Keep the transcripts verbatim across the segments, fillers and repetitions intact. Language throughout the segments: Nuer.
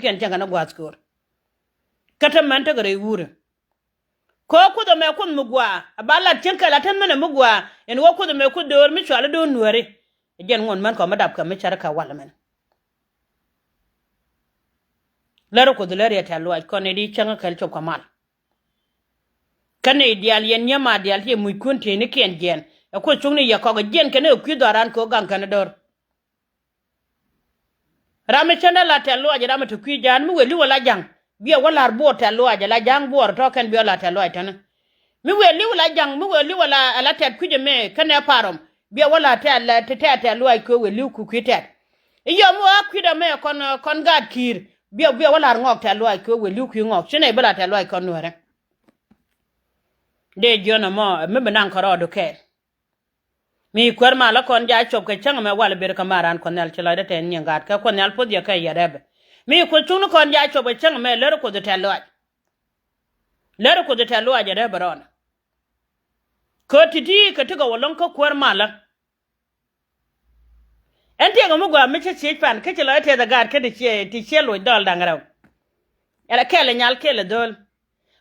kiɛn cäŋ kɛn ɛ gua̱a̱th köör. Kä te män tekɛ rɛy wuri. Kɛ ɣöö Kuoth ɛmɛ Kuoth mi gɔaa, ɛ ba lat cieŋ kɛl a tɛn min ɛ mi gɔaa, ɛn ɣöö Kuoth ɛmɛ Kuoth döör mi cɔal i̱ döör Nuääri. Ɛ jɛn ŋuɔ̱t män kɔn mi dap kɛ mi cär kɛ wal ɛmɛn. Lär Kuoth lär yɛ tɛ̈th lɔaac kɔn i̱ di cäŋ kɛl cop kɛ mal. Kä nɛy diaal yɛn nyiema diaal ti yɛ muckun tieynikiɛn jiɛɛn. Ɛ Kuoth cuŋni yɛ kɔk ɛ jiɛn kɛn ɛ kui̱ dhɔaaran kɛ ɣöö gaŋ kɛn ɛ döör. Ram mi cändɛ la tɛ̈th lɔaac, ram mi te kui̱ ja̱a̱n, mi wëë li̱w ala ja̱ŋ, biɛ wä la̱r Buɔɔr tɛ̈th lɔaac, ala ja̱a̱ŋ Buɔɔr tɔ̱ kɛn biɛ wä la̱r tɛ̈th lɔaac tɛ̈n. Mi wëë li̱w ala ja̱ŋ, mi wëë li̱w ala, ala tɛ̈th kui̱c ɛmɛ, kɛnɛ pa̱a̱r rɔm, biɛ wä la̱r tɛ̈th, tɛ̈th, tɛ̈th lɔaac kɛ wëë li̱w ku kui̱ tɛ̈th. I̱ yɔm mi wä kui̱dɛ mɛ kɔn, kɔn gaat ki̱i̱r, biɛ, biɛ wä la̱r ŋɔɔk tɛ̈th lɔaac kɛ wëë li̱w kui̱ ŋɔɔk, ci nɛy bi la̱r tɛ̈th lɔaac kɔn Nuäärä. Dee jiɔn ɛmɔ, mi bi naŋ kärɔɔdu kɛɛl. Mi kuäär malä kɔn ja̱ cop kɛ cäŋ ɛmɛ wal ber kä maran Kuɔth Nhial ci lɔcdä tɛn nyin gaat kɛ Kuɔth Nhial puɔth yɛ kɛ yɛ rɛpɛ. Mi Kuoth cuŋni kɔn ja̱ cop kɛ cäŋ ɛmɛ lär Kuoth tɛ̈th lɔaac. Lär Kuoth tɛ̈th lɔaac ɛ rɛpɛ rɔɔdɛ. Kä ti̱ti̱ kɛ tekɛ wä lɔ̱ŋ kä kuäär malä. Ɛn tiɛɛk ɛmɛ gɔaa mi cä ciec pan kä ci lɔcdä tɛth ɛ gaat kä ti ciɛ, ti ciɛ loc dhɔl da̱ŋ rɛw. Ɛlɛ kɛl ɛ nyal kɛl ɛ dho̱l.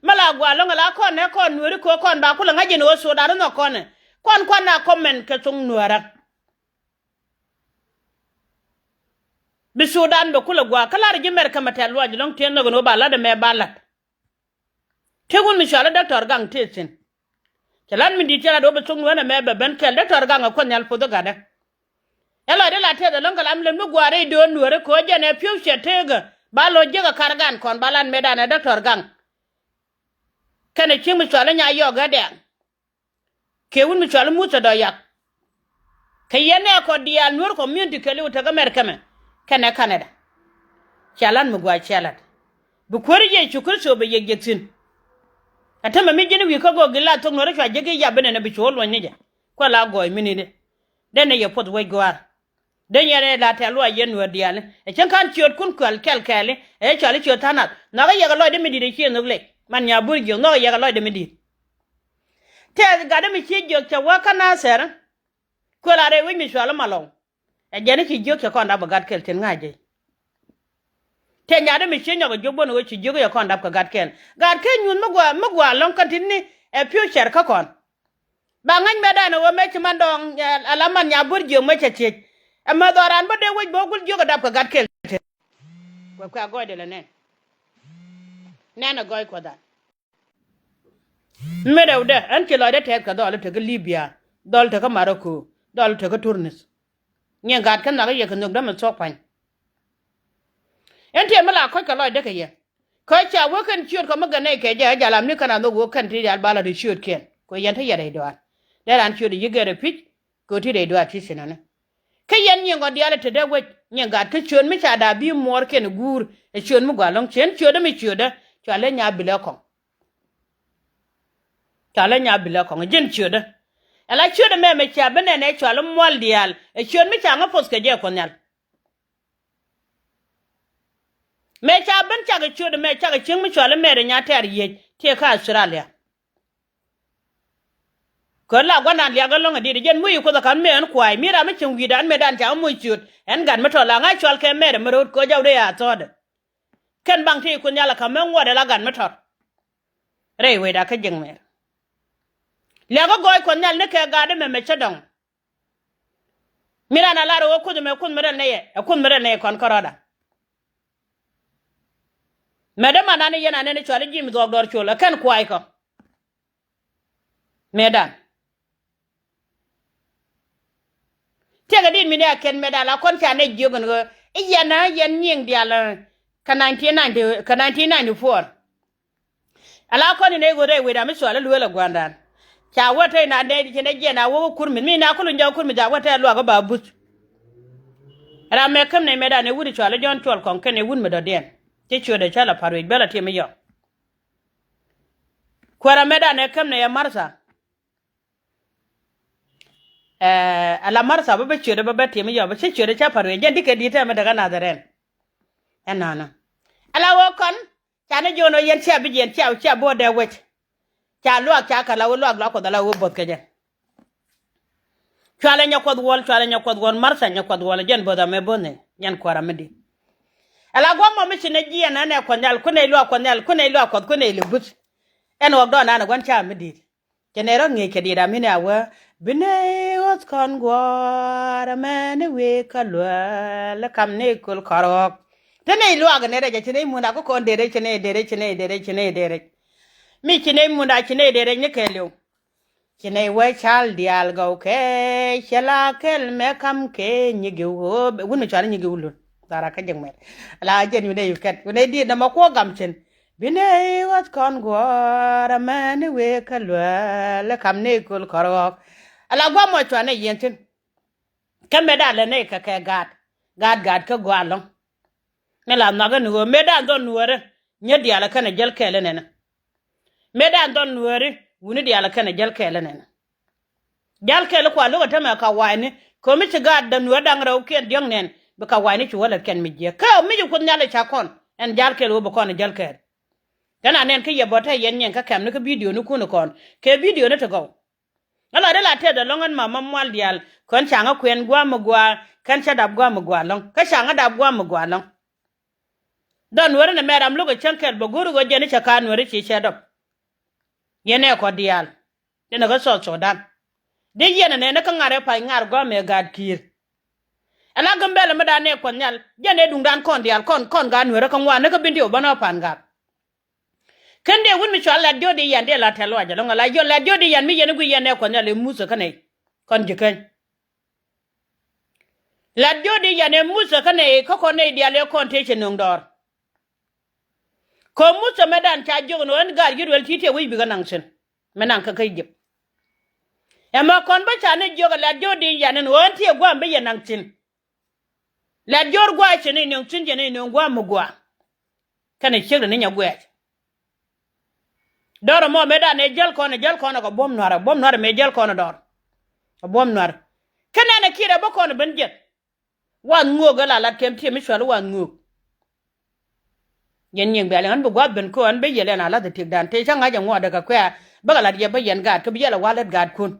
Mi la gɔaa ɛlɔ̱ŋ ala kɔn nɛ kɔn Nuääri kɛ ɣöö kɔn ba kulɛ ŋa̱c jɛn ɣöö Sudan inhɔk kɔn ɛ. Kɔn kuan na comment kɛ thoŋ Nuäärä. Bi Sudan bɛ kulɛ gɔaa kä la̱rä ji̱ Mɛrkɛ mɛ tɛ̈th lɔaac ɛlɔ̱ŋ tiɛn nhɔk ɛn ɣöö ba la̱t ɛmɛ ba la̱t. Tëë wun mi cɔal i̱ Doctor Gaŋ tëë thi̱n. Cɛ la̱t mi di̱i̱t cɛ la̱t ɣöö bɛ thok Nuäärä mɛ bɛ ben kɛl Doctor Gaŋ ɛ Kuɔth Nhial puɔth i̱ gatdä. Ɛ lɔcdä la tɛth ɛlɔ̱ŋ kɛ lam lem ni gua̱a̱r rɛy döör Nuäärä kɛ ɣöö jɛn ɛ pi̱w cɛ tëëkä ba lo̱c jiäk ɛ ka̱r gan kɔn ba la̱t mëëdan ɛ Doctor Gaŋ. Kɛnɛ cieŋ mi cɔal i̱ Nyayɔk Gɛdɛɛŋ. Kɛ wun mi cɔal i̱ Muthɛ Dɔyak. Kɛ yɛn nɛɛkɔ diaal Nuer community kɛɛliw tekä Mɛrkɛ mɛ kɛnɛ Canada. Cia la̱t mi gua̱a̱ cia la̱t. Bi kuäär Yecu Kritho bɛ yiëk jiɛk thi̱n. Ɛ tämɛ mi ji̱n wi̱i̱ kä gɔɔk gi̱ la thok Nuäärä cua jiäk i̱ yap bi nɛnɛ bi cu wä luɔ̱ny ni jɛ. Kuɛ la gɔɔy mi ni̱n i̱ dee nɛ yɛ puɔth wec gɔ̱a̱r. Dee nyɛ rɛy la tɛ̈th lɔaac yɛn Nuäär diaali. Ɛ cäŋ ka̱n ciöötkun kuɛl kɛl kɛɛli ɛ cɔal i̱ ciööt tha̱a̱ŋ nath. Nhɔakä yɛ kɛ lɔcdä mi di̱i̱t ɛ cië nhök lec. Man Nyabuur Jiök nhɔakä yɛ kɛ lɔcdä mi di̱i̱t. Tɛth gatdä mi ci jiök cɛ wä kä Nathɛr. Kuël a rɛy wec mi cɔal i̱ Malɔw. Ɛ jɛn i̱ ci jiök cɛ kɔn dap kɛ gat kɛl tin ŋa̱c jɛ. Tɛth nyadä mi ci nyɔk ɛ jiök buɔ̱n ɣöö ci jiök cɛ kɔn dap kɛ gat kɛl. Gat kɛ nyuuth mi gɔaa, mi gɔaa ɛlɔ̱ŋ kä ti̱t ni ɛ pi̱w cɛr kä kɔn. Ba ŋäc mëëdan ɛ ɣöö mëë ci man dɔɔŋ, ɛ, ala man Nyabuur Jiök mëë cɛ thiec. Ɛ mɛ dhɔran bä dee wec bä gul jiök ɛ dap kɛ gat kɛl tin. Kuɛ, kuɛ a gɔɔydɛ lɛ nɛn. Nɛn ɛ gɔɔy Kuɔth an. Mi rɛwdɛ, ɛn ci lɔcdä tɛth kɛ dhɔl tekɛ Libya, dhɔl tekɛ Morocco, dhɔl tekɛ Tunis. Nyin gat kä nhɔakä yɛ kɛ nhökdä mi thuɔ̱k pa̱ny. Ɛn tiɛm mi la kɔ̱c kɛ lɔcdä kɛ yɛ. Kä ca wee kɛn ciöötkɔ mi gɛ nɛy kɛ jɛ ɛ jal am ni kɛn a nhök wee kɛn ti diaal ba la ti ciöötkiɛn. Kɛ yɛn te yɛ rɛy dɔaar. Dee raan ciööt i̱ yi̱ gɛr ɛ pi̱c, kɛ ɣöö ti rɛy dɔaar ti thi̱n ɛnɛ. Kä yɛn nyiŋ ɣɔ̱t diaal ɛ te dee wec, nyiŋ gat kä ciööt mi ca da̱a̱ bi̱i̱ muɔɔr kɛn guur, ɛ ciööt mi gɔaa ɛlɔ̱ŋ, cien ciöötdä mi ciöötdä, cua leny a bilɛ kɔŋ. Cua leny a bilɛ kɔŋ, ɛ ji̱n ciöötdä. Ɛ la ciööt ɛmɛ mɛ cia bi nɛn ɛ cɔal i̱ mual diaal, ɛ ciööt mi ca ŋä poth kɛ jɛ Kuɔth Nhial. Mëë ca ben cakɛ ciöt mëë cakɛ cieŋ mi cɔal i̱ Mɛɛt ɛ Nyatɛɛr Yiëc tëë kä Australia. Kɛ la gua̱ndan liak ɛlɔ̱ŋ ɛ di̱t ɛ jɛn muc i̱ Kuoth ɛ ka̱n mëë ɛn kuay mi ram mi cieŋ wi̱i̱dan mëëdan ca ɣä muc ciöt ɛn gat mi tɔt la ŋa̱c cɔal kɛ Mɛɛt ɛ mi ro̱o̱t kɛ jɔw dee a thɔɔdɛ. Kɛn baŋ tëë Kuoth Nhial ɛ ka̱n mëë ŋuɔt ɛ la gat mi tɔt. Rɛy wecda kä jiäk mɛr. Liak ɛ gɔɔy Kuɔth Nhial ni kɛ gat ɛmɛ mɛ cä dɔ̱ŋ. Mi ran a lar ɛ ɣöö Kuoth ɛmɛ Kuoth mi rɛl nɛy ɛ, ɛ Kuoth mi rɛl nɛy ɛ kɔn kärɔ̱da. Mɛ dämandan i̱ yɛn anɛn i̱ cɔal i̱ ji̱ mi dhuɔɔk dɔɔr col ɛ kɛn kuay kɔ. Mëëdan. Tiɛkɛ dit mi ni a kɛn mëëdan la kɔn ca nɛy jiök ɛn ɣöö i̱ yɛn ɛ yɛn nyiŋ diaal ɛ kɛ nineteen ninety, kɛ nineteen ninety-four. Ala kɔn in ɛ ɣöö rɛy wecda mi cɔal i̱ lueel ɛ gua̱ndan. Ca wä te in a nɛy ci nɛ jiɛn a wä wä kurmith mi in a kulun jɔk kurmith ca wä te luak i̱ ba buth. Ram mɛ käm nɛy mɛtdan ɛ wut i̱ cɔal i̱ Jɔ̱ɔ̱n Cuɔl Kɔŋ kɛn ɛ wut mi dɔ̱diɛn. Ci ciötdɛ cä la pa̱r wec bä la tiɛm i̱ yɔk. Kuäärä mɛtdan ɛ käm nɛy ɛ Martha. Ɛɛ, ala Martha bä bä ciötdä bä bä tiɛm i̱ yɔk bä ci ciötdä cä pa̱r wec jɛn ti kɛ di̱t tɛmɛ däkä nath ɛ rɛn. Ɛn nɔnɔ. Ala ɣöö kɔn Canɛ jiɔn ɔ yɛn cia bi jiɛn cia, cia buɔ̱ɔ̱t dee wec. Ca luaak ca kɛ la wee luaak luaak Kuɔth ala wee bo̱th kɛ jɛ. Cualɛ nyɛ Kuɔth wuɔl, cualɛ nyɛ Kuɔth wuɔl, Martha nyɛ Kuɔth wuɔl, jɛn bo̱th amɛ bo̱th ni, jɛn kuäärä mi di̱t. Ala gua̱a̱th mɔ mi ci nɛy jiɛn ɛn ɛ Kuɔth Nhial, ku nɛy luaak Kuɔth Nhial, ku nɛy luaak Kuɔth, ku nɛy lɛ buth. Ɛn ɣɔk dɔɔn an ɛ gua̱n ca mi di̱i̱t. Cɛ nɛy rɔ ŋi̱i̱c kɛ di̱i̱t, a mi nɛ a wee, bi nɛy ɣɔth kɔn guɔ̱ɔ̱r, amäni wëë kä luäl, kam nɛy köl kɔr ɣɔ̱k. Te nɛy luaak nɛy rɛc, a ci nɛy mun a kä kɔn dee rɛc, ci nɛy dee rɛc, ci nɛy dee rɛc, ci nɛy dee rɛc. Mi ci nɛy mun a ci nɛy dee rɛc ni kɛɛliw. Ci nɛy wee cal diaal gɔw kɛ, cɛ la kɛl mɛ kam kɛ nyigiw ɣöö, wun mi cuali nyigiw lun. Dhara kä ji̱k mɛt. Ala jɛn yu nɛy yu kɛt, yu nɛy di̱i̱t nɔmɔ kuɔ gam cin. Bi nɛy ɣɔth kɔn guɔ̱ɔ̱r, amäni wëë kä luäl, kam nɛy köl kɔr ɣɔ̱k. Ala gua̱a̱th mɔ cuanɛ yɛn thi̱n. Kä mëë da̱a̱n lɛ nɛy kɛ kɛ gaat, gaat, gaat kä gɔaa ɛlɔ̱ŋ. Ni la nhɔakä ni ɣöö mëë da̱a̱n dhɔn nuäärä, nyät diaal ɛ kɛnɛ jäl kɛɛl inɛnɛ. Mëë da̱a̱n dhɔn nuääri, wuni diaal ɛ kɛnɛ jäl kɛɛl inɛnɛ. Jäl kɛɛl kua lo̱k ɛ tämɛ ka wa̱a̱cni, kɛ mi ci gaat dänuäär da̱ŋ rɛwkiɛn diɔ̱k nɛn, bi ka wa̱a̱cni ci wä la̱thkiɛn mi jiääk. Kä mi ci Kuoth Nhial ɛ ca kɔn, ɛn jäl kɛɛl ɣöö bi kɔn ɛ jäl kɛɛl. Kɛn a nɛn kä yɛ bä te yɛn nyɛn kä kɛmni kä bidioni kun kɔn, kɛ bidioni ti gɔw. Ɛ la dee la tɛth ɛlɔ̱ŋ ɛn mama mual diaal, kɔn caŋä kuɛn gua̱a̱m mi gua̱a̱, kɛn cä dap gua̱a̱m mi gua̱a̱ ɛlɔ̱ŋ, kä caŋä dap gua̱a̱m mi gua̱a̱ ɛlɔ̱ŋ. Dhɔn nuääri nɛ mɛr ram lo̱k ɛ cäŋ kɛl bä go̱o̱ri ɣöö jɛn i̱ cɛ ka̱a̱n nuääri ci cɛ dɔp. Yɛn ɛ kɔ diaal. Yɛn ɛ kä South Sudan. Dee yɛn ɛ nɛn kä ŋa̱r ɛ pa̱c ŋa̱r gɔ̱a̱mɛ gaat ki̱i̱r. Ɛ la Gambɛla mi da̱a̱n ɛ Kuɔth Nhial, jɛn ɛ duŋdan kɔn diaal, kɔn, kɔn gaat nuääri kä ŋuan ni kä bin ti wä bä nɔ pa̱a̱n gaat. Kɛn dee wut mi cɔal Lat Jodi Yan dee la tɛl luac ɛlɔ̱ŋ, ala yɔn Lat Jodi Yan mi yɛn i̱ guic yɛn ɛ Kuɔth Nhial ɛ Muthɛ kä nɛy. Kɔn ji̱ käny. Lat Jodi Yan ɛ Muthɛ kä nɛy, kä kɔn nɛy diaal ɛ kɔn tëë cɛ nöŋ dɔɔr. Kɛ Muthɛ mëë dan ca jiök ɛn ɣöö ɛn gaat Yithriɛl ti̱ti̱ ɛ wi̱c bikɛ naŋ thi̱n. Mëë naŋ kä kä Egypt. Ɛmɛ kɔn bä ca ni jiök ɛ Lat Jodi Yan ɛn ɣöö ɛn ti ɛ gua̱a̱m bä yɛ naŋ thi̱n. Lat Jodi gua̱a̱ cɛ ni nöŋ thi̱n, cɛ ni nöŋ gua̱a̱m mi gua̱a̱. Kɛnɛ ciekdɛ ni nyɛ guɛɛc. Dɔ̱rɛ mɔ mëë dan ɛ jäl kɔn, ɛ jäl kɔn ɛ kɛ buɔ̱m nua̱rɛ, buɔ̱m nua̱rɛ mëë jäl kɔn ɛ dɔ̱r. Ɛ buɔ̱m nua̱rɛ. Kä nɛnɛ kiɛ rɛ bä kɔn ɛ ben jiɛth. Wath ŋuök ɛ la lat kɛm tiɛm mi cual wath ŋuök. Yɛn nyiëŋ bia liŋ ɣän bi gua̱a̱th ben köö ɣän bi yɛl ɛn a la̱th ɛ tiekdan tëë cä ŋa̱c ɛ ŋuɔɔdɛ kɛ kuɛ̈ɛ̈ bäkɛ la̱t yɛ bä yɛn gaat kä bi yɛl ɛ wa̱l lät gaatkun.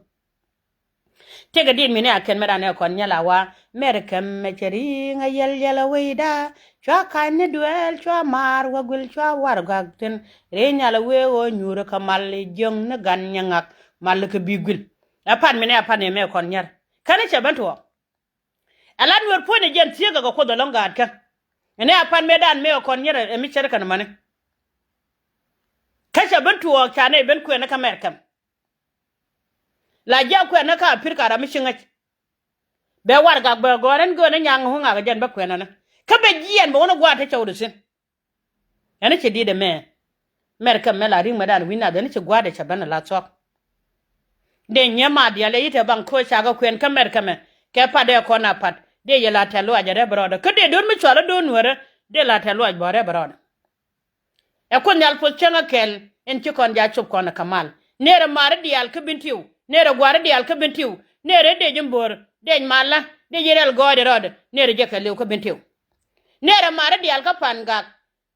Tëëkɛ diit mi ni a kɛn mɛ dan ɛ kɔn nyɛl a wa mɛr kɛm mɛ cɛ ri̱i̱ŋ a yɛl yɛl a wecda. Cua ka̱ny ni duɛɛl cua maar wä guil cua warɛgak thi̱n. Ri̱i̱ŋ nyal a wee ɣöö nyuur kä mal i̱ jiöŋ ni gan nyɛ ŋak mal kɛ bi guil. Ɛ pan mi ni a pan ɛ mɛ kɔn nyɛr kɛn i̱ cɛ ben tuɔɔk. Ɛ la nuɛr puɔ̱ny ɛ jɛn thieekä kɛ Kuoth ɛlɔ̱ŋ gaatkä. Ɛn ɛ a pan mëëdan mëë ɛ kɔn nyɛr ɛ mi cär kɛn mani. Kä cɛ ben tuɔɔk ca nɛy ben kuɛn kä mɛr kɛm. La jiak kuɛn kä a pi̱r ka ram mi ci ŋäc. Bɛ warɛgak bɛ gɔ̱r ɛn göön ɛ nyaŋ hu ŋak ɛ jɛn bä kuɛn ɛnɛ. Kä bɛ jiɛɛn bɛ wun ɛ gua̱a̱t te cɔwdɛ thi̱n. Ɛn ci di̱t ɛmɛ. Mɛr kɛmɛ la ri̱ŋ mɛ dan wi̱n nath ɛn ci gua̱a̱t ɛ cɛ ben ɛ la thuɔ̱k. Dee nyɛ ma diaal ɛ yi̱t ɛ baŋ köö cakɛ kuɛn kä mɛr kɛmɛ kɛ pat dee kɔn a pat dee yɛ la tɛ̈th luaac ɛ rɛp rɔɔdɛ kä dee do̱r mi cual ɛ do̱r nuäärä dee la tɛ̈th luaac bä rɛp rɔɔdɛ. Ɛ Kuoth Nhial puɔth cäŋ ɛ kɛl in ci kɔn ja cop kɔn ɛ kɛ mal. Nërɛ ma̱a̱ri diaal kä bin tiw, nërɛ gua̱a̱ri diaal kä bin tiw, nërɛ dec in bo̱o̱r dec malä dec in rɛl gɔɔydɛ rɔɔdɛ, nërɛ jɛ kɛ liw kä bin tiw. Nërɛ ma̱a̱ri diaal kä pa̱a̱n gak,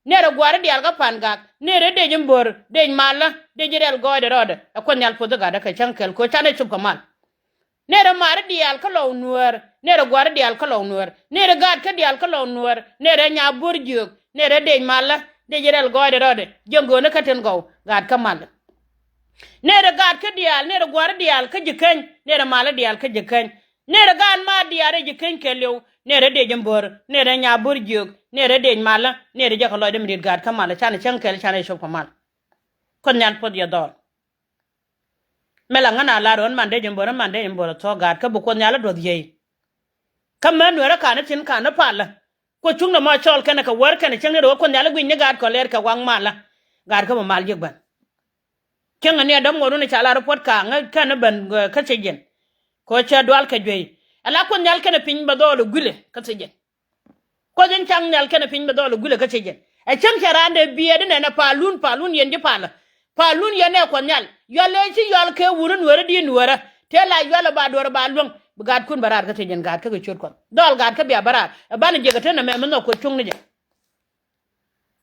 nërɛ gua̱a̱ri diaal kä pa̱a̱n gak, nërɛ dec in bo̱o̱r dec malä dec in rɛl gɔɔydɛ rɔɔdɛ. Ɛ Kuoth Nhial puɔth ɛ gatdä kɛ cäŋ kɛl kɛ ɣöö canɛ cop kɛ mal. Nërɛ ma̱a̱ri diaal kä lɔw nuäär, nërɛ gua̱a̱ri diaal kä lɔw nuäär, nërɛ gaatkä diaal kä lɔw nuäär, nërɛ nyabo̱r jiök, nërɛ dec malä dec rɛl gɔɔydɛ rɔɔdɛ, jiäŋ gööni kä tin gɔw gaatkä mal. Nërɛ gaatkä diaal, nërɛ gua̱a̱ri diaal kä ji̱ keny, nërɛ malä diaal kä ji̱ keny, nërɛ gaat ma̱a̱ diaal rɛy ji̱ keny kɛɛliw, nërɛ dec in bo̱r, nërɛ nyabo̱r jiök, nërɛ dec malä, nërɛ jɛ kɛ lɔcdä mi di̱i̱t gaatkä mal, canɛ cäŋ kɛl canɛ cop kɛ mal. Kuoth Nhial puɔth yɛ dhɔl. Mɛ la ŋän a lar ɣän man dee jɛ bo̱r, ɣän man dee jɛ bo̱r ɛ thuɔ̱k gaat kä bi Kuoth Nhial ɛ duɔth yiey. Kä män nueerä ka̱n i̱ thi̱n ka̱n i̱ palä. Kuoth cuŋ nɔmɔ cɔɔl kɛnɛ kɛ wäär kɛnɛ cäŋ ni rɛ wä Kuoth Nhial i̱ gui̱ny ni gaat kɔn lɛɛr kɛ waŋ malä. Gaat kä bi mal jiäk bän. Cäŋ ni ɛ däm ŋuɔ̱t wun i̱ ca lar i̱ puɔ̱t ka̱a̱ŋ kɛn i̱ bän kä thiec jɛn. Kɛ ɣöö cɛ dual kɛ juey. Ɛ la Kuoth Nhial kɛnɛ piny bɛ dhɔɔl i̱ guilɛ kä thiec jɛn. Kuoth in cak nhial kɛnɛ piny bɛ dhɔl ɛ guilɛ kä thiec jɛn. Ɛ cäŋ cɛ raan dee biɛɛt inɛn ɛ palun, palun yɛn ji̱ palä. Palun yɛn ɛ Kuɔth Nhial. Yual ëë ci yual kɛ wuni nueerä di̱i̱t nueerä. Tëë la yual ɛ ba duɔ̱ɔ̱r ɛ ba luäŋ. Bi gaatkun bɛ raar kä thiec jɛn gaat kä kɛ ciöt Kuɔth. Dhɔl gaat kä bia bä raar. Ɛ banɛ jiɛk ɛ te nɛmɛ mi nhɔk Kuoth cuŋni jɛ.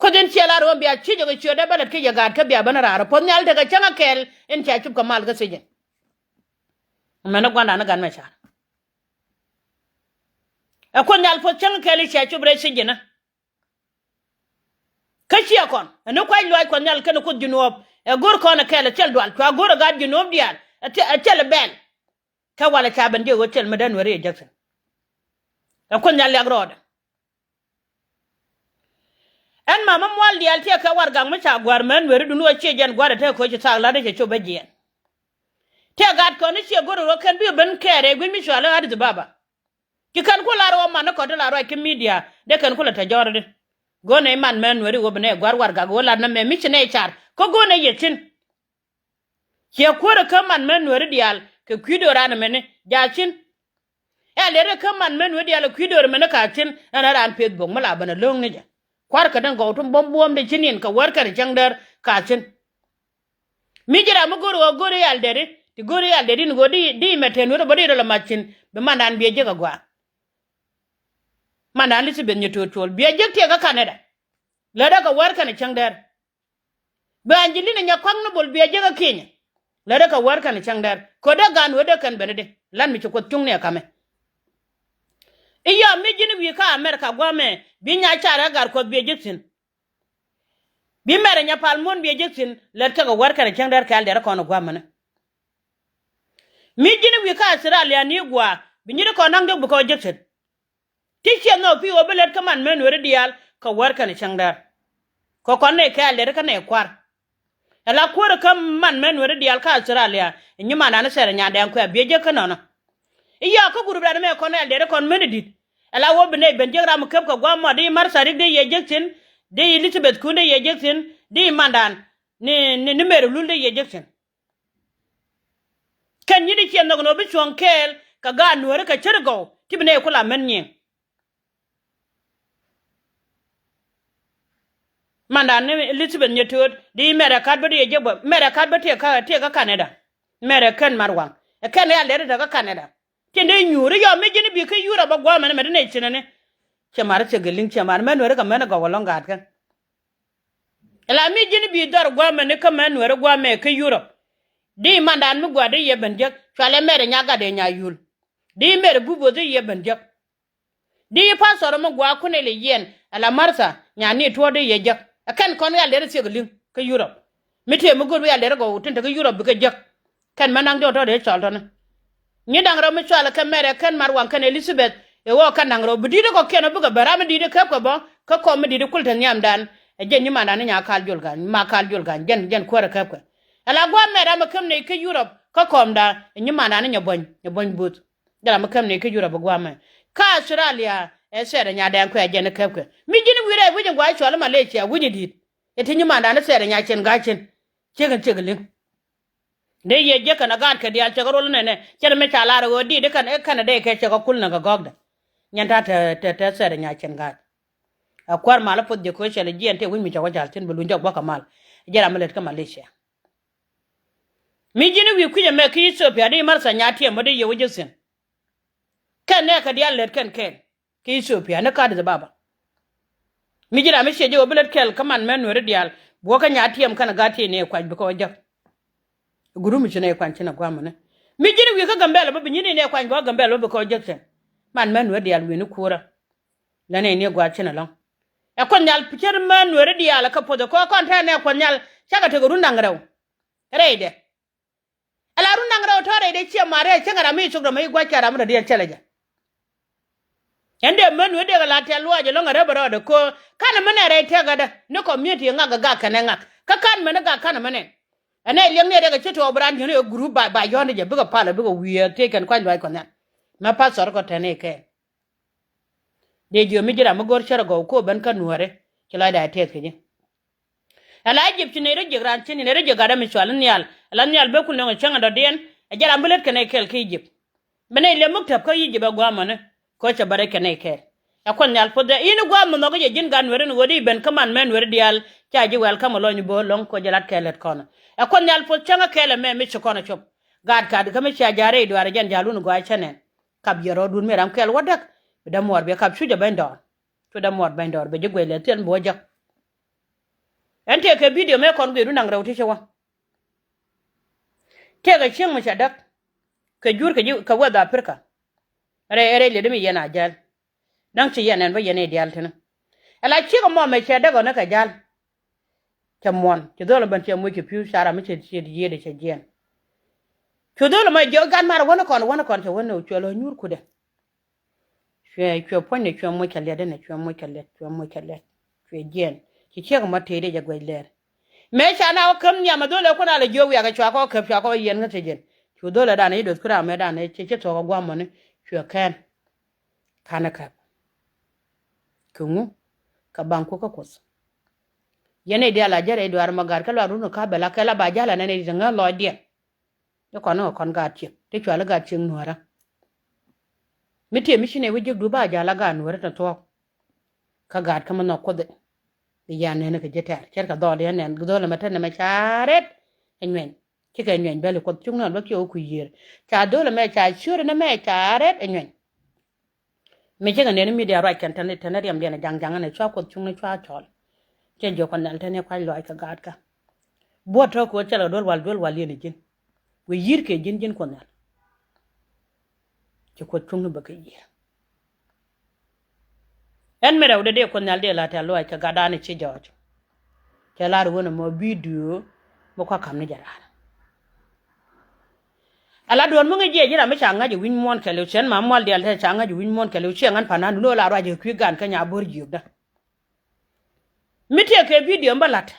Kuoth in ciɛ la ro̱o̱m bia ci jɛ kɛ ciöt ɛ bä lät kä yɛ gaat kä bia bä ni raar. Ɛ Kuoth Nhial tekɛ cäŋ ɛ kɛɛl in cia cop kɛ mal kä thiec jɛn. Mɛn ɛ gua̱ndan ɛ gat mɛ car. Ɛ Kuoth Nhial puɔth cäŋ kɛl i̱ cia cop rɛy thiec jɛn ɛ. Tiɛɛkɔn ɛn ni kuac luaac Kuɔth Nhial kɛnɛ Kuoth Junub. Ɛ go̱r kɔn ɛ kɛl ɛ thil dual, cua go̱r ɛ gaat Junub diaal ɛ thil, ɛ thil ɛ bɛl. Kɛ walɛ ca ben jiɛk ɣöö thil mi dee Nuɛri ɛ jek thi̱n. Ɛ Kuoth Nhial liak rɔɔdɛ. Ɛn mama mual diaal tiɛɛkɛ warɛgak mi ca gua̱r mɛ Nuɛri duni ɣöö ciɛ jɛn gua̱r ɛ te ko̱ ci thaak la̱t ɛ cɛ cop ɛ jiɛn. Tiɛ gat kɔn ni ciɛ go̱r ɛ ɣöö kɛn bi ben kɛɛr ɛ gui̱c mi cɔal i̱ Addis Ababa. Ci kɛn ku lar ɣöö man ni kɔn ti la ruac kä midia dee kɛn ku la te jɔr di. Go̱o̱r nɛ i̱ man mɛ Nuɛri ɣöö bi nɛ gua̱r warɛgak ɣöö lat nɛ mɛ mi ci nɛ car kä go̱o̱r nɛ yɛ thi̱n. Ciɛ kuäärä kä man mɛ Nuɛri diaal kɛ kui̱ do̱ran ɛmɛni ja̱ thi̱n. Ɛ lɛri kä man mɛ Nuɛri diaal kɛ kui̱ do̱r ɛmɛni ka thi̱n ɛn raan Facebook mi la ben a lo̱o̱ŋ ni jɛ. Kua̱r kɛ den gɔw ti buɔ̱m buɔ̱m di ci niɛn kɛ wär kɛn cäŋ däär ka thi̱n. Mi ji̱ ram mi go̱r ɣöö go̱r i̱ yal dɛri ti go̱r i̱ yal dɛri ni ɣöö di di mɛ te Nuɛri bä di rɔ la mac thi̱n bi mandan biɛ jek a gua̱a̱. Mandan Elizabeth Nyɛ To̱o̱t Cuɔl biɛ jek tiɛɛkä Canada. Lätdä kɛ wär kɛn cäŋ däär. Bi Angelina Nyakuak ni Bol biɛ jek ɛ Kenya. Lätdä kɛ wär kɛn cäŋ däär ko̱dä gan wetdä kɛn ben di lan mi ci Kuoth cuŋni ɛ kamɛ. I̱ yɔm mi ji̱n wi̱i̱ kä America gua̱mɛ bi nya carɛ gar Kuɔth biɛ jek thi̱n. Bi mɛrɛ nya pal muɔ̱n biɛ jek thi̱n lät kɛ kɛ wär kɛn cäŋ däär kɛɛl dɛrɛ kɔn ɛ gua̱mɛnɛ. Mi ji̱n wi̱i̱ kä Australia ni gua̱a̱ bi nyi̱t kɔn naŋ diɔk bi kɔn jek thi̱n. Ti ciɛ nhɔk pi̱i̱ ɣöö bi lät kä man mɛ Nuɛri diaal kɛ wär kɛn cäŋ däär. Kɛ kɔn nɛ kɛɛl dɛri kä nɛ kua̱r. Ɛ la kuäärä kä man mɛ Nuɛri diaal kä Australia. Ɛ nyimandan ni Sɛɛrɛ Nyandɛɛŋ Kuɛ biɛ jek kä nɔnɔ. I̱ yɔɔk kä gurupdan mɛ kɔn ɛl dɛri kɔn meni di̱t. Ɛ la wä bi nɛ ben jek ram käp kɛ gua̱a̱ mɔ di Martha Riek di yɛ jek thi̱n. Di Elizabeth Kun di yɛ jek thi̱n. Di mandan ni ni ni Mary Lul di yɛ jek thi̱n. Kɛn nyi̱t i̱ ciɛ nhɔk ni ɣöö bi cuɔ̱ŋ kɛɛl kɛ gaat Nuääri kɛ cär gɔw ti bi nɛy ku la män nyiŋ. Mandan ni Elizabeth Nyɛ To̱o̱t di mɛrɛ kat bä di yɛ jek bä mɛrɛ kat bä tiɛ kä tiɛ kä Canada. Mɛrɛ kɛn mat waŋ ɛ kɛn yal dɛri te kä Canada. Tin dee nyuuri yɔ mi ji̱n bi kä Yurop a guamɛ ni mɛ ti nɛy cinɛ ni. Cɛ mat i̱ thek kɛ li̱ŋ cɛ mat mɛ Nuääri kɛ mɛn i̱ gɔw alɔŋ gaat kɛn. Ɛ la mi ji̱n bi dhɔr guamɛ ni kä mɛ Nuääri guamɛ kä Yurop. Di mandan mi gua̱a̱r di yɛ ben jek cualɛ mɛr ɛ nya gat dee nya yul. Di mɛr ɛ bubuɔth di yɛ ben jek. Di pastor mi gua̱a̱ kunɛ lɛ yiɛn ɛ la Martha nya ni tuɔɔr di yɛ jek. Ɛ kɛn kɔn yal dee ri thiek li̱ŋ kä Yurop. Mi tëë mi go̱r bi yal dee ri gɔw tin te kä Yurop bi kɛ jek. Kɛn mɛ naŋ diɔt tɔ̱ dee cɔl tɔ̱ni. Nyi da̱ŋ rɛw mi cualɛ kɛ mɛrɛ kɛn mat waŋ kɛn Elizabeth ɛ ɣɔɔ kɛn da̱ŋ rɛw bi di̱t kɔ̱kiɛn ɔ bikɛ ben ram mi di̱t käp kɛ bä kä kɔm mi di̱t kul te nhiamdan. Ɛ jɛn nyi mandan ni nya kal jol ga̱ny ma kal jol ga̱ny jɛn jɛn kuäärä käp kɛ. Ɛ la gua̱a̱m mɛt ram ɛ käm nɛy kä Yurop kä kɔmda ɛ nyi mandan ni nyɛ buɔ̱ny nyɛ buɔ̱ny buth. Jɛ ram ɛ käm nɛy kä Yurop ɛ gua̱a̱m mɛ kä Australia ɛ Sɛɛrɛ Nyandɛɛŋ Kuɛ jɛn ɛ käp kɛ mi ji̱n wi̱rɛ wi̱c in gua̱a̱ cual ma lɛ cia wi̱c in di̱i̱t. Ɛ ti nyi mandan ni Sɛɛrɛ Nya Cɛn Ga̱a̱c cin. Ciek in ciek li̱ŋ. Dee yɛ jiäk kɛn a gaatkɛ diaal cɛ kɛ rol nɛnɛ cɛ ni mi ca lar ɣöö diit i̱ kɛn i̱ kɛn a dee kɛ cɛ kɛ kul nɛ kɛ gɔ̱kdɛ. Nyɛn ta̱a̱ te te te Sɛɛrɛ Nya Cɛn Ga̱a̱c. A kua̱r mal a puɔth jɛ köö cɛ lɛ jiɛn tëë wi̱c mi cɛ wä ja̱l thi̱n bi luny jɔk gua̱k kɛ mal. Jɛ ram mi lät kä Malaysia. Mi ji̱n i̱ wi̱i̱ kui̱c ɛmɛ kä Ethiopia di Martha Nya Tiɛm bä di yɛ wä jɛ thi̱n. Kɛn nɛɛkɛ diaal lät kɛn kɛn. Kä Ethiopia ni kä Addis Ababa. Mi ji̱ ram mi ciɛ jɛ wä bi lät kɛl kä man mɛ Nuääri diaal. Buɔ̱kä Nya Tiɛm kɛn a gaat ti nɛ kuany bi kɛ wä jäk. Guru mi ci nɛ kuany ci nɛ guamä ni. Mi ji̱n wi̱i̱ kä Gambɛl bä bi nyi̱n nɛ kuany bi wä Gambɛl bä bi kɛ wä jäk cɛ. Man mɛ Nuääri diaal wi̱i̱ ni kuurä. Lɛ nɛ ni gua̱a̱th ci nɛ lɔ̱ŋ. Ɛ Kuoth Nhial cär mɛ Nuääri diaal kä puɔth ɛ kɔ kɔn tɛn nɛ Kuoth Nhial cakɛ tek run da̱ŋ rɛw. Rɛydɛ. Ala run da̱ŋ rɛw tɔ̱ rɛy dee ciɛ ma̱a̱r rɛy cäŋ ram mi cuk rɛm mi gua̱c ca ram mi dɔ̱diɛn cɛlɛ jɛ. Ɛn dee män wee dee kɛ la tɛl luɔc ɛlɔ̱ŋ ɛ rɛp ɛ rɔɔdɛ ko̱o̱r kanɛ mɛn ɛ rɛy tɛk ɛdɛ ni community ŋak ɛ gak kɛnɛ ŋak kä kan mɛn ɛ gak kanɛ mɛn ɛ. Ɛn ɛ liɛŋ ni ɛ dee kɛ ci tɔɔk bi ran ji̱n ɛ gurup ba ba yɔ̱ɔ̱n jɛ bikɛ pal ɛ bikɛ wi̱i̱ ɛ thiec kɛn kuany luac kɔn nhial. Mɛ pastor kɔ tɛn ɛ kɛɛl. Dee jiö mi ji̱ ram mi go̱r cär ɛ gɔw ko̱o̱p ben kä nuääri ci lɔcda ɛ tɛth kɛ ji̱. Ala Egypt ci nɛy rɔ jiäk raan ci nɛy rɔ jiäk gat dämi cual i̱ nhial ala nhial ben kul nöŋ ɛ cäŋ ɛ dɔ̱diɛn. Ɛ jɛ ram bi lät kɛ nɛy kɛɛl kä Egypt. Bi nɛy liɛm muk täp kä Egypt ɛ gua̱a̱mɔni. Ko̱ cɛ bä rɛc kɛ nɛy kɛɛl. Ɛ Kuoth Nhial puɔth ɛ i̱ni gua̱a̱m mi nhɔk i̱ jɛ ji̱n gat nuääri ni ɣöö di ben kä man mɛ nuääri diaal. Ca ji̱ wɛl kä mi lɔny bo̱o̱ lɔ̱ŋ ko̱ jɛ lat kɛɛl lät kɔn. Ɛ Kuoth Nhial puɔth cäŋ ɛ kɛɛl ɛmɛ mi ci kɔn ɛ cop. Gaat kat kä mi cia ja̱a̱r rɛy duaar ɛ jɛn ja̱a̱l wun gɔaa cä nɛn. Kap jiɛ rɔɔdun mi ram kɛl wä däk. Bi dämuɔɔr bi kap cuc ɛ bɛ̈ny dɔɔr. Cuc dämuɔɔr bɛ̈ny dɔɔr bɛ ji̱ guɛc lɛ thiɛn bi wä jäk. Ɛn tëëkɛ bidio mëë kɔn guiɛɛdu naŋ rɛw ti ci wä. Tëëkɛ cieŋ mi cɛ däk. Kɛ jur kɛ ji̱ kɛ weth Aprika. Rɛy rɛy lëdi mi yɛn a jäl. Da̱ŋ ci yɛn ɛn bä yɛn i̱ diaal tini. Ɛ la ciek ɛmɔ mɛ cɛ däk ɣɔni kɛ ja̱l. Cɛ muɔ̱n, ci dhol ɛ ben cɛ muec cɛ pi̱u ca ram mi cɛ ciet yiëëdɛ cɛ jiɛn. Cu dhol ɛmɔ jiök gat mar wäni kɔn, wäni kɔn cɛ wäni cuɛ lɔ nyuur kudɛ. Cuɛ, cuɛ puɔ̱nydɛ cuɛ muec kɛ liɛt inɛ, cuɛ muec kɛ liɛt, cuɛ muec kɛ liɛt. Cuɛ jiɛn. Ci ciek ɛmɔ tëëdɛ jɛ guɛc lɛɛr. Mëë ca na wä käm nhiam ɛ dhol ɛ kun a lɛ jiök wiak ɛ cua kɔ käp cua kɔ yɛn kä cɛ jiɛn. Cu dhol ɛ dan i̱ doth kura mɛ dan i̱ ci ci thuɔk ɛ gua̱mɔni. Cuɛ kɛn. Kanɛ käp. Kɛ ŋu? Kɛ baŋ ku kä Kuoth. Yɛn i̱ diaal a jɛrɛ i̱ duaar mɔ gaat kä luaar run kä bɛ la kɛ la ba ja̱l anɛn i̱ ti ŋäth lɔcdiɛn. I̱ kɔn i̱ kɔn gaat ciek ti cual i̱ gaat ciek nuäärä. Mi tiɛ mi ci nɛ wi̱c jiäkdu ba ja̱l a gaat nuäärä ti thuɔ̱k. Kä gaat kä mi nhɔk Kuoth i̱. Bi ya nɛn kɛ ji̱ tɛ̈r cɛr kɛ dhɔl yɛn nɛn dhɔl ɛmɛ te nɛmɛ ca rɛt. Ɛ nyuɛny. Cikɛ nyuɛny bɛl i̱ Kuoth cuŋni ɣän bä kiɛ wä kui̱ yiër. Ca dhol ɛmɛ ca ciöt ɛn ɛmɛ ca rɛt ɛ nyuɛny. Mi cikɛ nɛn i̱ midia ruac kɛn tɛn tɛn riɛmdiɛn ɛ jaŋ jaŋ ɛn ɛ cua Kuoth cuŋni cua cɔl. Cɛ jiök Kuɔth Nhial tɛn i̱ kuac lɔc kɛ gaatkä. Buɔt tɔ̱ kɛ ɣöö cɛl kɛ duel wal duel wal yɛn i̱ ji̱n. Wëë yi̱r kɛ ji̱n ji̱n Kuɔth Nhial. Ci Kuoth cuŋni bä kɛ yiër. Ɛn mi rɛwdɛ dee Kuoth Nhial dee la tɛ̈th lɔaac kɛ gatdan i̱ ci jɔɔc. Cɛ lar wän ɛmɔ bidio mi kua ka̱m ni jɛ raan. Ala duɔ̱ɔ̱r mi ŋäc jiɛ ji̱ ram mi ca ŋa̱c ɛ wi̱ny muɔ̱ɔ̱n kɛɛliw cɛn ma mual diaal te ca ŋa̱c ɛ wi̱ny muɔ̱ɔ̱n kɛɛliw ciɛ ŋa̱n pa̱n na̱n dun ɣöö la ruac ɛ kui̱ gan kä nya bo̱r jiökdä. Mi tëëkɛ bidio mi bä la̱t.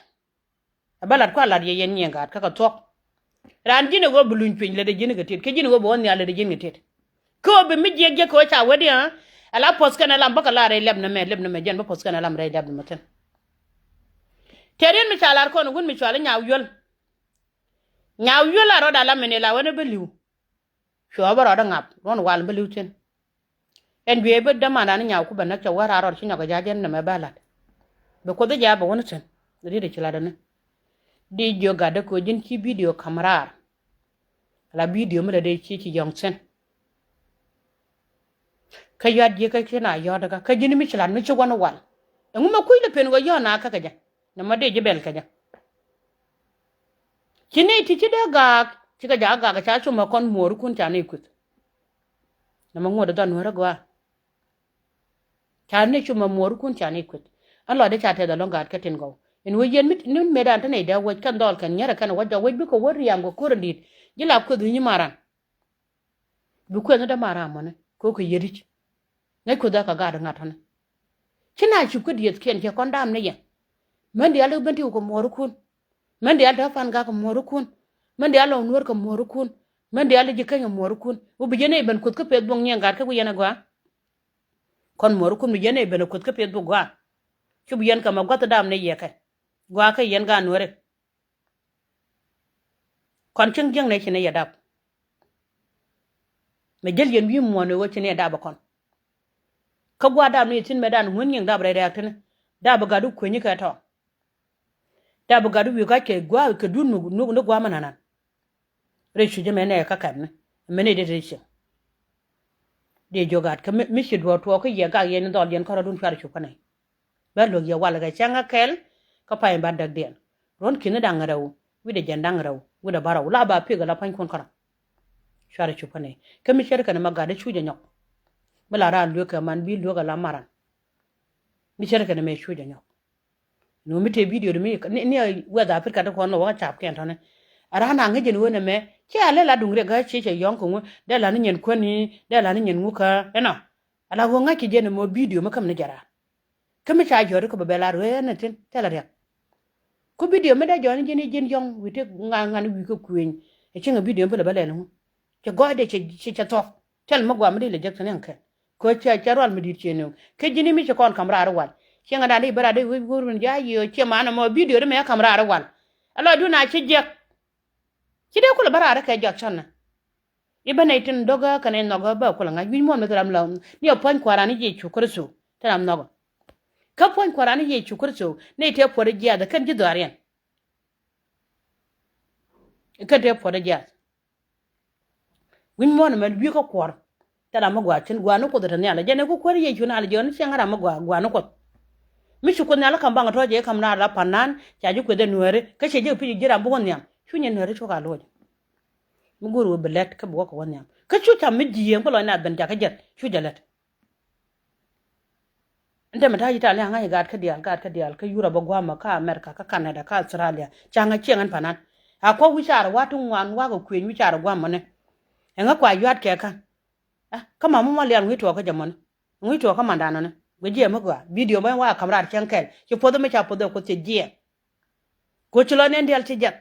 Ɛ bä lat kua lat yɛ yɛn nyiɛŋ gaat kä kɛ thuɔ̱k. Raan ji̱n ɛ ɣöö bi luny cueny lätdɛ ji̱n kɛ tet kä ji̱n ɛ ɣöö bi wä nhial lätdɛ ji̱n kɛ tet. Kä ɣöö bi mi jiɛk jiɛk kɛ ɣöö ca wetdiɛn ɛ la puɔ̱th kɛn ɛ lam bä kɛ la rɛy lɛp nɛmɛ lɛp nɛmɛ jɛn bä puɔ̱th kɛn ɛ lam rɛy lɛp nɛmɛ thi̱n. Tëë riet mi ca lar kɔn ɛ wun mi cɔal i̱ Nyaw Yuäl. Nyaw Yuäl a rɔɔd a lam ɛn ɛ la wen ɛ bä li̱w. Cuɛ bä rɔɔdä ŋap ruɔ̱n wal bä li̱w thi̱n. Ɛn juëë bä dämandan ni Nyaw ku bɛ näk cɛ wä raar rɔɔd ci nyɔk kɛ ja̱ jɛn nɛmɛ bä la̱t. Bɛ Kuoth i̱ jɛ a bɛ wä ni thi̱n. Riet i̱ ci la̱t ɛni. Di jiök gatdä kɛ ɣöö ji̱n ci bidio ka̱m raar. La bidio mi lɛ dee ci ci yɔ̱ŋ thi̱n. Kä yɔ̱a̱t ji̱ kä ci na yɔ̱a̱t kä kä ji̱n mi ci la̱t mi ci wä ni wal. Ɛŋu mɛ kui̱ lɛ pen ɣöö yɔ̱a̱t na kä kɛ jɛ. Nɛmɔ dee ji̱ bɛl kɛ jɛ. Ci nɛy ti ci dee gaak cikɛ jakä gaak ca cumɛ kɔn muɔɔrikun ca nɛy kueth. Nɛmɛ ŋuɔ̱t dhɔn nuäärä gɔaa. Ca nɛy cumɛ muɔɔrikun ca nɛy kueth. Ɛn lɔcdɛ ca tɛth ɛlɔ̱ŋ gaat kä tin gɔw. Ɛn wee yɛn mi mëëdan te nɛy dee wec kɛn dhɔl kɛn nyärɛ kɛn wec jɔk wec bikɛ wä riaam kɛ ko̱r in di̱i̱t. Ji̱ la kueth wi̱ny maran. Bi kueth ni dämaar amɔni kɛ ɣöö kɛ yiëë ri̱c. Ŋäc kueth ɛ kɛ gaat ŋa̱t tɔ̱ni. Ci na cup kä diëëthkiɛn cɛ kɔn daam ni yɛn. Män diaal ti ben ti wä kɛ muɔɔrikun. Män diaal ti ɣä pan gak kɛ muɔɔrikun. Män diaal lɔ nuäär kɛ muɔɔrikun. Män diaal ti ji̱ keny kɛ muɔɔrikun. Wä bi jɛn ɛ ben kueth kä peth buɔ̱ŋ nyiɛn gat kä wi̱c yɛn ɛ gɔaa. Kɔn muɔɔrikun bi jɛn ɛ ben kueth kä peth buɔ̱ŋ gɔaa. Cup yɛn kɛ mɛ gua̱th daam ni yɛ kɛ. Gɔaa kä yɛn gaat nuääri. Kɔn cieŋ jiäkni ci ni yɛ dap. Mɛ jäl yɛn wi̱i̱ muɔ̱ɔ̱n ëë ɣöö ci ni yɛ dap ɛ kɔn. Kä gua̱a̱r dap ni yɛ thi̱n mɛ dan ŋuän nyiŋ dap rɛy rɛɛk thi̱n. Dap ɛ gat wi̱i̱ kuenyikɛ tɔ̱. Dap ɛ gat wi̱i̱ ga̱ckɛ gua̱a̱r kɛ duut ni, ni, ni gua̱a̱r mi nanan. Rɛy cuc ɛmɛ nɛ kä kɛmni. Mɛ ni dee te cieŋ. Dee jiök gat kä mi, mi ci duɔ̱ɔ̱r tuɔɔk kä yɛ gak yɛn ni dhɔl yɛn kärɔ̱dun cuarɛ cup kä nɛy. Bä luäk yɛ walɛ kɛ cäŋ kä kɛl kä pay in ba däkdiɛn. Ruɔ̱n ki̱ni da̱ŋ rɛw wi̱cdɛ jiɛn da̱ŋ rɛw wi̱cdɛ bärɔw la ba pi̱k ala pua̱nykun kärɔ̱. Cuarɛ cup kä nɛy kä mi ce̱tkɛ ni ma gatdä cuc ɛ nyɔk. Mi la raan lueek kɛ man bi lueek ala maran. Mi ce̱tkɛ ni mɛ cuc ɛ nyɔk. Ni wä mi tëë bidio di mi ni, ni wɛth Africa ti kɔn ni wä kä cap kɛn tɔ̱ni. A raan a ŋäc jɛn wen ɛmɛ cɛ a lɛ la duŋ riɛk kä ciec cɛ yɔ̱ŋ kɛ ŋu dee la ni nyɛn kuäni dee la ni nyɛn ŋu kä ɛnɔ. Ala ɣöö ŋa̱ckɛ jɛn ɛmɔ bidio mi käm ni jɛ raan. Kä mi ca jɔ̱ɔ̱ri kä bɛ bɛ lar ɣöö ɛn ɛ thi̱n thilɛ riɛk. Ku bidio mi dee jɔ̱ɔ̱ni ji̱n i̱ ji̱n yɔ̱ŋ wi̱i̱ ti ŋa̱n ŋa̱n wi̱i̱ kä kuëny. Ɛ cieŋ ɛ bidio mi pälɛ bä lɛl ŋu. Cɛ gɔɔydɛ cɛ cɛ cɛ thuɔ̱k. Thilɛ mi gua̱a̱ mi dee lɛ jek thi̱n ɛn kɛn. Kɛ ɣöö cɛ cɛ rual mi di̱i̱t ciënɔŋ. Kä ji̱n i̱ mi ci kɔn ka̱m raar i̱ wal. Cieŋ ɛ da̱a̱n dee i̱ bä raar dee wec wur min ja̱a̱ yiëë ciɛ ma̱a̱n ɛmɔ bidio di mɛ ka̱m raar i̱ wal. Ɛ lɔcdun a ci jiɛk. Ci dee kulɛ bä raar kä jɔt cɔnä. I̱ bä nɛy tin dɔ̱kä kɛnɛ nhɔkä bä kulɛ ŋa̱c wi̱c muɔ̱ɔ̱n mi thil ram lɔ ni ɛ puɔ̱ny kua̱ran i̱ Yecu Kritho. Thil ram nhɔkä. Kä puɔ̱ny kua̱ran i̱ Yecu Kritho ni tëë puɔ̱t i̱ jiaath ɛ kɛn ji̱ dhɔaariɛn. Ɛ kɛn tëë puɔ̱t i̱ jiaath. Wi̱c muɔ̱ɔ̱n ɛmɛ wi̱i̱ kä kuɔ̱r. Thil ram mi gɔaa cin gɔaa ni Kuoth ɛ te nhial ɛ jɛn ɛ ku kuäär Yecu nal ɛ jɔ̱ɔ̱n i̱ ciɛŋ ram mi gɔaa gɔaa ni Kuoth. Mi ci Kuoth Nhial ɛ ka̱m baŋ ɛ tɔ̱ jɛ ka̱m naath la pa̱n naan ca ji̱ kueth ɛ nuääri kä ciɛ ji̱ pi̱c ji̱ ram bi wä nhiam. Cu nyɛ nuääri cuk a loc. Mi go̱o̱r wee bi lɛt kä bi wä kɛ wä nhiam kä cu cam mi ji̱ yieŋ bi lɔc naath ben jakä jɛth cu jɛ lɛt. Ɛn tɛmɛ ta̱a̱ ci ta̱a̱ lia̱a̱ ŋa̱c i̱ gaat kä diaal, gaat kä diaal, kä Yurop a gua̱a̱mä, kä America, kä Canada, kä Australia. Ca ŋa̱c cieŋ ɛn panan. A kua̱ wi̱c car wa̱ ti ŋuan wa̱ kɛ kuëny wi̱c car gua̱a̱mä ni. Ɛŋä kua yua̱t kɛ kä. Kä mam mi mual diaal ŋui̱ tuɔɔk kä jɛ mɔni. Ŋui̱ tuɔɔk kä mandan nɔni. Guic jiɛ mi gɔaa. Video bä wa ka̱m raar cieŋ kɛl. Ci puɔth mi ca puɔth ɛ kuoth cɛ jiɛɛn. Kuoth ci lɔ nɛn diaal ci jiath.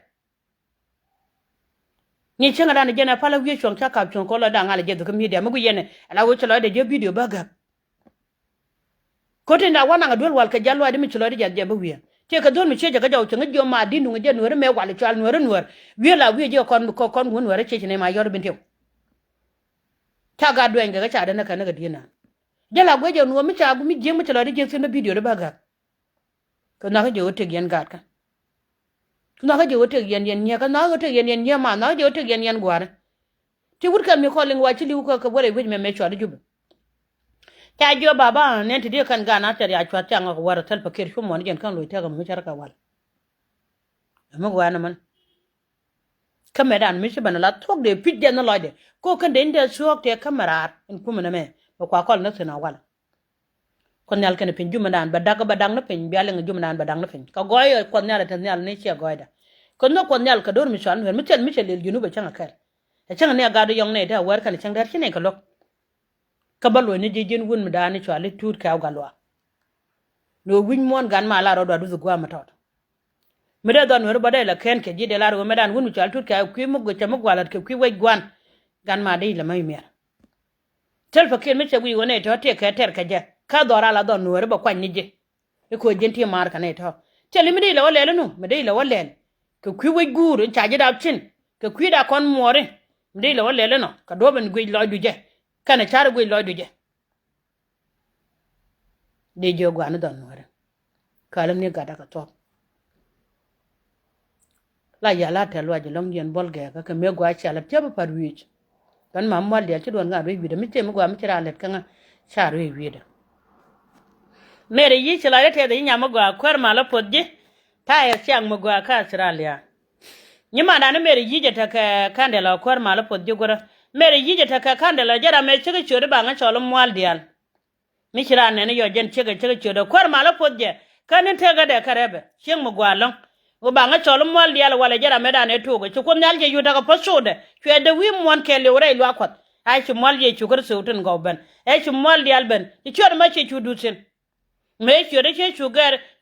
Ni cieŋ dan jɛn ɛ pal a wi̱i̱ cuɔ̱ŋ ca kap cuɔ̱ŋ kɔ lɔ da̱ŋ al jɛ dhuk kä media mi guic yɛn ɛ la wee ci lɔ dee jɛ video bä gäk. Ko̱ tin da wä naŋ a duel wal kɛ jal luaacdi mi ci lɔcdi jal jɛ bä wiee. Tiɛ kɛ dhol mi ciec jɛ kä jɔw cieŋ jiɔ ma di̱t nuŋ jɛ nueeri mëë wal cual nueeri nueer. Wiee la wiee jiɛ kɔn kɔn wun nueeri ciec ni ma yɔr bin tiw. Ca gat duɛny kɛ kä ca dee nä kɛ nä kɛ diet naan. Jɛ la guec jɛ nuɔɔr mi ca mi jiek mi ci lɔcdi jiek thi̱n bä video di bä gak. Kɛ nhɔakä jɛ wä tëk yɛn gaatkä. Kɛ nhɔakä jɛ wä tëk yɛn yɛn nyiɛ kɛ nhɔakä jɛ wä tëk yɛn yɛn nyiɛ ma nhɔakä jɛ wä tëk yɛn yɛn gua̱a̱rä. Ti wut kɛ mi kɔl liŋ wa ci li̱w kä kɛ wä rɛy wec mɛmɛ cuali Jubɛ. Ca jiɔ baba nɛn ti di kɛn gan a tɛr ya cuat ca ŋɔk wär thil pakir cu muɔn jɛn kɛn loc tɛk mi cär kɛ wal. Ɛmɛ gua̱a̱n ɛmɛn. Kä mɛ dan mi ci bɛn la thuɔk dee pi̱c jɛn ni lɔcdɛ ko kɛn dee ni dee thuɔk tɛk kä mɛ raar in kumɛ nɛmɛ bɛ kua kɔl ni thin a wal. Kuoth Nhial kɛnɛ piny jumɛdan bɛ dak bɛ dak ni piny bia liŋ jumɛdan bɛ dak ni piny kɛ gɔɔy ɛ Kuoth Nhial ɛ te nhial ni ciɛ gɔɔydɛ. Kɛ nhök Kuoth Nhial kɛ do̱r mi cual nuɛr mi thil mi cɛ lil junub ɛ cäŋ ɛ kɛl. Ɛ cäŋ ni ɛ gat dee yɔŋ nɛy te ɛ wär kɛnɛ cäŋ dɛr ci nɛy kɛ lo̱k. Kä bä luɔ̱c ni ji̱ ji̱n wun mi da̱a̱n ni cual i̱ Tuut Kɛw Gatluak. Ni ɣöö wi̱c muɔ̱ɔ̱n gan ma la rɔɔd dua̱r duth gua̱a̱m mi tɔt. Mi dee dhɔn nueeri bä dee la kɛn kɛ ji̱ dee la rɔɔd mëëdan wun mi cual Tuut Kɛw kui̱ mi guic cɛ mi gua̱l lat kɛ kui̱ wec gua̱n. Gan ma dee la mä imiɛr. Thil pakiɛn mi cɛ wi̱i̱ ɣöö nɛy tɔ̱ tiɛ kɛ tɛr kɛ jɛ kä dhɔr a la dhɔn nueeri bä kuany ni ji̱. I̱ ko̱ ji̱n ti maar kɛ nɛy tɔ̱. Thil i̱ mi dee la wä lɛl inu mi dee la wä lɛl. Kɛ kui̱ wec guur in ca ji̱ dap cin kɛ kui̱ da kɔn muɔɔri. Mi dee la wä lɛl inɔ kɛ duɔ̱p in guic lɔcdu jɛ. Kɛnɛ car i̱ guic lɔcdu jɛ. Dee jiök gua̱a̱ni dhɔn nuɔ̱ɔ̱ri. Kaläm ni gatdä kɛ thuɔ̱k. La yal a tɛl luac ɛlɔ̱ŋ yɛn buɔl gɛɛkä kɛ mëë gua̱a̱ cial a tiäp a pa̱t wi̱i̱c. Kɛn mam mual diaal ci duɔ̱n ŋa̱ ruëëc wi̱i̱dä mi ciem mi gua̱a̱ mi ci raan lɛt kä ŋa̱. Ca ruëëc wi̱i̱dä. Mɛri yi̱ ci la yɛ tɛth yi nyam mi gua̱a̱ kuäär mal a puɔth ji̱. Ta̱a̱ yɛ ciaŋ mi gua̱a̱ kä Australia. Nyimandan ni Mary Yic ɛ tekɛ kandɛl ɔ kuäär mal i̱ puɔth ji̱ guärä. Mary Yic ɛ tekɛ kandɛl ɔ jɛ ram ɛ cäkä ciöt i̱ baŋä cɔl i̱ mual diaal. Mi ci raan nɛn i̱ yɔ jɛn cäkä cäkä ciöt ɛ kuäär mal i̱ puɔth jɛ. Kä ni tekädɛ kä rɛpɛ cieŋ mi gua̱a̱ lɔ̱ŋ. Ɣöö baŋä cɔl i̱ mual diaal walɛ jɛ ram ëëdan ëë tuɔɔk ɛ ci Kuoth Nhial jɛ yut tekɛ puɔth sodɛ cuɛ dee wi̱i̱ muɔ̱ɔ̱n kɛɛliw rɛy luaak Kuɔth. A ci mual Yecu Kritho tin gɔw ben ɛ ci mual diaal ben ci ciöt ɛmɔ ci cu duth thi̱n. Mëë ciöt ɛ ci cu gɛr ci